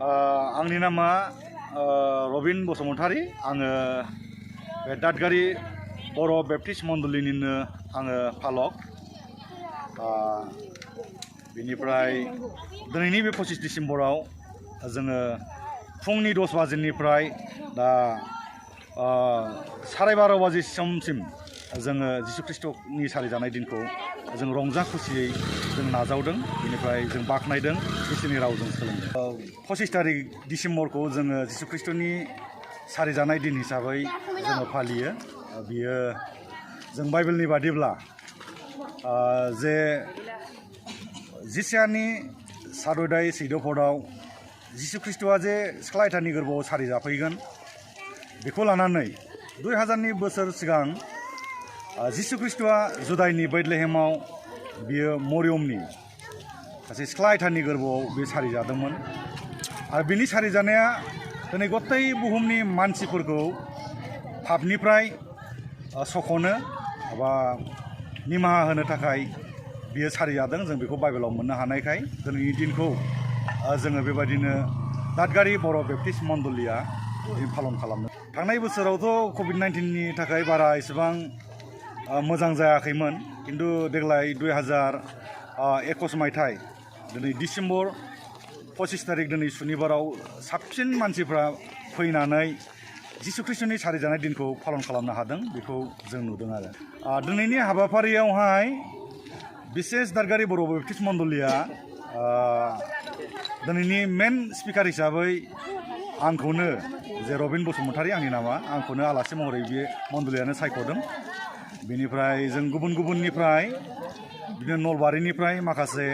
आंनि नामा रबिन बसुमतारी। आङो बे दादगारि बर' बेप्टिस्ट मण्डलीनिनो आङो फालक। बेनिफ्राय दिनैनि बे 25 डिसेम्बराव जोङो फुंनि 10 बाजिनिफ्राय दा 12:30 बाजि समसिम जोङो जिसु ख्रीष्टनि सारिजानाय दिनखौ जों रंजा खुसियै जों नाजावदों। बेनिफ्राय जों बाख्नायदों, इसोरनि रावजों सोलोंदों। 25 तारिख डिसेम्बरखौ जोङो जिसु ख्रीष्टनि सारिजानाय दिन हिसाबै जोङो फालियो। बियो जों बाइबेलनि बादिब्ला जे जिसियानि 7 अध्याय 14 पदआव जिसु ख्रीष्टआ जे सिख्ला आयथानि गोरबोआव सारि जाफैगोन, बेखौ लानानै 2000 बोसोर सिगां जिसु ख्रीष्टआ जुदाइनि बैथलेहेमाव बियो मरियमनि सासे सिख्ला आयथानि गोरबोआव बे सारि जादोंमोन। आरो बिनि सारि जानाया दिनै गथाय बुहुमनि मानसिफोरखौ पापनिफ्राय सख'नो बा निमाहा होनो थाखाय बियो सारि जादों। जों बेखौ बाइबेलाव मोननो हानायखाय दिनैनि दिनखौ जोङो बेबायदिनो दादगारि बर' बेप्टिस्ट मण्डलीया पालन खालामदों। थांनाय बोसोरावथ' कभिड-19नि थाखाय बारा एसेबां मोजां जायाखैमोन, खिन्थु देग्लाय 2021 मायथाइ दिनै डिसेम्बर 25 तारिख दिनै सुनिबाराव साबसिन मानसिफ्रा फैनानै जिसु ख्रीष्टनि सारिजानाय दिनखौ पालन खालामनो हादों, बेखौ जों नुदों। आरो दिनैनि हाबाफारियावहाय बिसेस दादगारि बर' बेप्टिस्ट मण्डलीया दिनैनि मेन स्पिकार हिसाबै आंखौनो, जे रबिन बसुमतारी आंनि नामा, आंखौनो आलासि महरै बे मण्डलीयानो सायख'दों। बेनिफ्राय जों गुबुननिफ्राय बिदिनो नलबारिनिफ्राय माखासे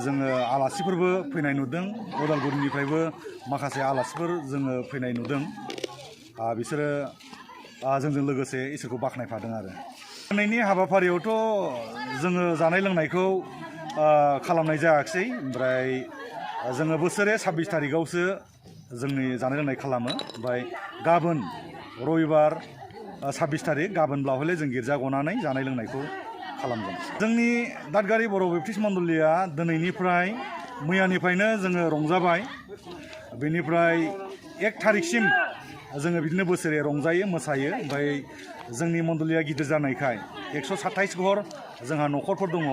जोङो आलासिफोरबो फैनाय नुदों। उदालगुरिनिफ्रायबो माखासे आलासिफोर जोङो फैनाय नुदों। बिसोरो जोंजों लोगोसे इसोरखौ बाख्नायफादों। आरो दिनैनि हाबाफारियावथ' जोङो जानाय लोंनायखौ खालामनाय जायाखिसै। ओमफ्राय जोङो बोसोरे 26 तारिखआवसो जोंनि जानाय लोंनाय खालामो। ओमफ्राय गाबोन रबिबार 26 तारिख, गाबोनब्ला हले जों गिर्जा गनानै जानाय लोंनायखौ खालामगोन। जोंनि दादगारि बर' बेप्टिस्ट मण्डलीया दिनैनिफ्राय मैयानिफ्रायनो जोङो रंजाबाय। बेनिफ्राय 1 तारिखसिम जोङो बिदिनो बोसोरे रंजायो, मोसायो। ओमफ्राय जोंनि मण्डलीया गिदिर जानायखाय 127 घर जोंहा न'खरफोर दङ।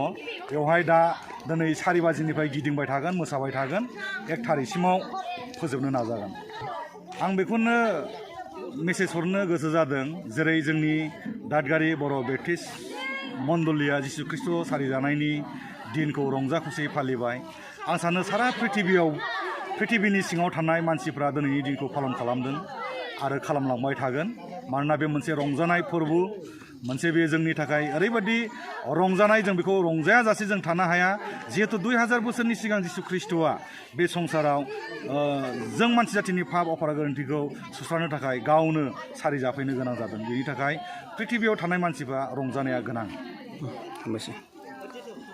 बेवहाय दा दिनै 4 बाजिनिफ्राय गिदिंबाय थागोन, मोसाबाय थागोन, 1 तारिखसिमाव फोजोबनो नाजागोन। आं बेखौनो मेसेज हरनो गोसो जादों, जेरै जोंनि दादगारि बर' बेप्टिस्ट मण्डलीया जिसु ख्रीष्ट सारिजानायनि दिनखौ रंजा खुसियै फालिबाय। आं सानो सारा पृथिबिनि सिङाव थानाय मानसिफ्रा दिनैनि दिनखौ पालन खालामदों आरो खालामलांबाय थागोन। मानोना बे मोनसे रंजानाय फोरबो, मोनसे बे जोंनि थाखाय ओरैबायदि रंजानाय, जों बेखौ रंजायाजासे जों थानो हाया। जिहेतु 2000 बोसोरनि सिगां जिसु ख्रीष्टआ बे संसाराव जों मानसि जाथिनि पाप अफार गोरोन्थिखौ सुस्रांनो थाखाय गावनो सारि जाफैनो गोनां जादों। बेनि थाखाय पृथिबियाव थानाय मानसिफ्रा रंजानाया गोनां। हामबायसै।